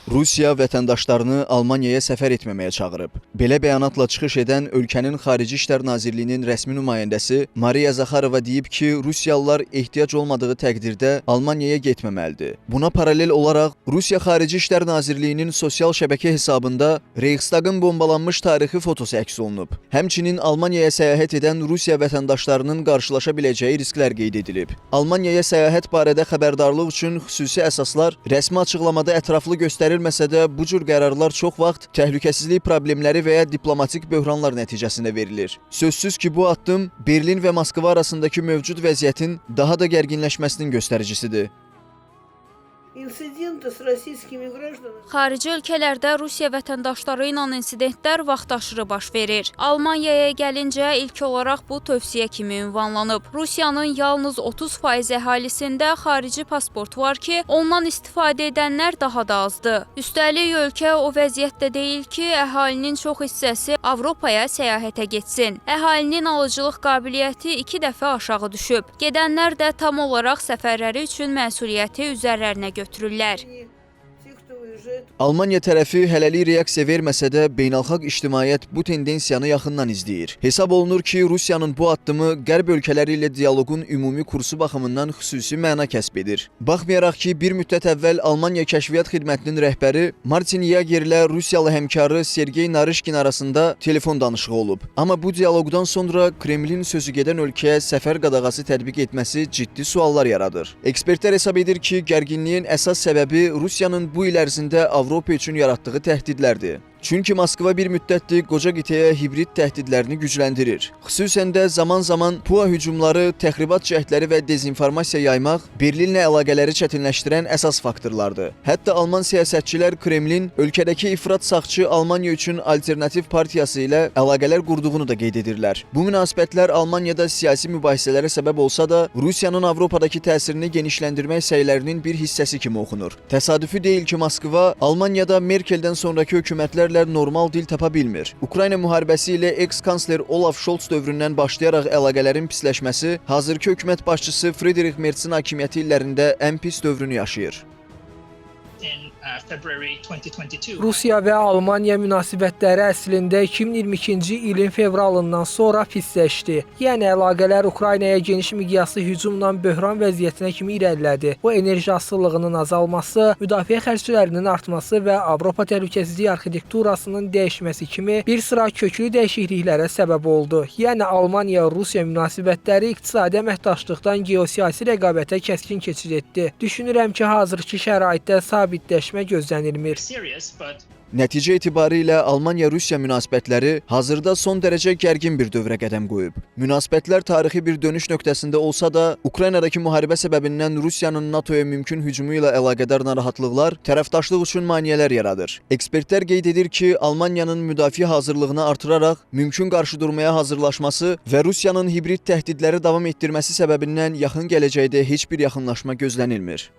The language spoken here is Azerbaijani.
Rusiya vətəndaşlarını Almaniyaya səfər etməməyə çağırıb. Belə bəyanatla çıxış edən ölkənin Xarici İşlər Nazirliyinin rəsmi nümayəndəsi Mariya Zaxarova deyib ki, Rusiyalılar ehtiyac olmadığı təqdirdə Almaniyaya getməməlidir. Buna paralel olaraq Rusiya Xarici İşlər Nazirliyinin sosial şəbəkə hesabında Reyxstaqın bombalanmış tarixi fotosu əks olunub. Həmçinin Almaniyaya səyahət edən Rusiya vətəndaşlarının qarşılaşa biləcəyi risklər qeyd edilib. Almaniyaya səyahət barədə xəbərdarlıq üçün xüsusi əsaslar rəsmi açıqlamada ətraflı göstərilməsə də, bu cür qərarlar çox vaxt təhlükəsizlik problemləri və ya diplomatik böhranlar nəticəsində verilir. Sözsüz ki, bu addım Berlin və Moskva arasındakı mövcud vəziyyətin daha da gərginləşməsinin göstəricisidir. Инциденты с российскими гражданами. Xarici ölkələrdə Rusiya vətəndaşları ilə insidentlər vaxtaşırı baş verir. Almaniyaya gəlincə, ilk olaraq bu tövsiyə kimi ünvanlanıb. Rusiyanın yalnız 30% əhalisində xarici pasport var ki, ondan istifadə edənlər daha da azdır. Üstəlik, ölkə o vəziyyətdə deyil ki, əhalinin çox hissəsi Avropaya səyahətə getsin. Əhalinin alıcılıq qabiliyyəti 2 dəfə aşağı düşüb. Gedənlər də tam olaraq səfərləri üçün məsuliyyəti üzərlərinə götürürlər. Те, кто уезжает. Almaniya tərəfi hələlik reaksiya verməsə də, beynəlxalq ictimaiyyət bu tendensiyanı yaxından izləyir. Hesab olunur ki, Rusiyanın bu addımı Qərb ölkələri ilə dialoqun ümumi kursu baxımından xüsusi məna kəsb edir. Baxmayaraq ki, bir müddət əvvəl Almaniya Kəşfiyyat Xidmətinin rəhbəri Martin Yagerlə Rusiyalı həmkarı Sergey Narışkin arasında telefon danışığı olub. Amma bu dialoqdan sonra Kremlin sözü gedən ölkəyə səfər qadağası tətbiq etməsi ciddi suallar yaradır. Ekspertlər hesab edir ki, gərginliyin əsas səbəbi Rusiyanın bu il ərzində Avropa üçün yaratdığı təhdidlərdir. Çünki Moskva bir müddətdir qoca qitəyə hibrid təhdidlərini gücləndirir. Xüsusən də zaman-zaman PUA hücumları, təxribat cəhdləri və dezinformasiya yaymaq Berlinlə əlaqələri çətinləşdirən əsas faktorlardır. Hətta alman siyasətçilər Kremlin ölkədəki ifrat sağçı Almaniya üçün alternativ partiyası ilə əlaqələr qurduğunu da qeyd edirlər. Bu münasibətlər Almaniyada siyasi mübahisələrə səbəb olsa da, Rusiyanın Avropadakı təsirini genişləndirmək səylərinin bir hissəsi kimi oxunur. Təsadüfi deyil ki, Moskva Almaniyada Merkeldən sonrakı hökumətlərlə normal dil tapa bilmir. Ukrayna müharibəsi ilə eks-kansler Olaf Scholz dövründən başlayaraq əlaqələrin pisləşməsi hazırki hökumət başçısı Friedrich Merzin hakimiyyəti illərində ən pis dövrünü yaşayır. In February 2022. Rusiya və Almaniya münasibətləri əslində 2022-ci ilin fevralından sonra pisləşdi. Yəni əlaqələr Ukraynaya geniş miqyaslı hücumla böhran vəziyyətinə kimi irəlilədi. Bu, enerji asılılığının azalması, müdafiə xərclərinin artması və Avropa təhlükəsizlik arxitekturasının dəyişməsi kimi bir sıra köklü dəyişikliklərə səbəb oldu. Yəni Almaniya-Rusiya münasibətləri iqtisadi əməkdaşlıqdan geosiyasi rəqabətə kəskin keçid etdi. Düşünürəm ki, hazırki şəraitdə sabitləşmə gözlənilmir. Serious, but Nəticə etibarilə Almaniya-Rusiya münasibətləri hazırda son dərəcə gərgin bir dövrə qədəm qoyub. Münasibətlər tarixi bir dönüş nöqtəsində olsa da, Ukraynadakı müharibə səbəbindən Rusiyanın NATO-ya mümkün hücumu ilə əlaqədar narahatlıqlar tərəfdaşlıq üçün maneələr yaradır. Ekspertlər qeyd edir ki, Almaniyanın müdafiə hazırlığını artıraraq mümkün qarşıdurmaya hazırlaşması və Rusiyanın hibrid təhdidləri davam etdirməsi səbəbindən yaxın gələcəkdə heç bir yaxınlaşma gözlənilmir.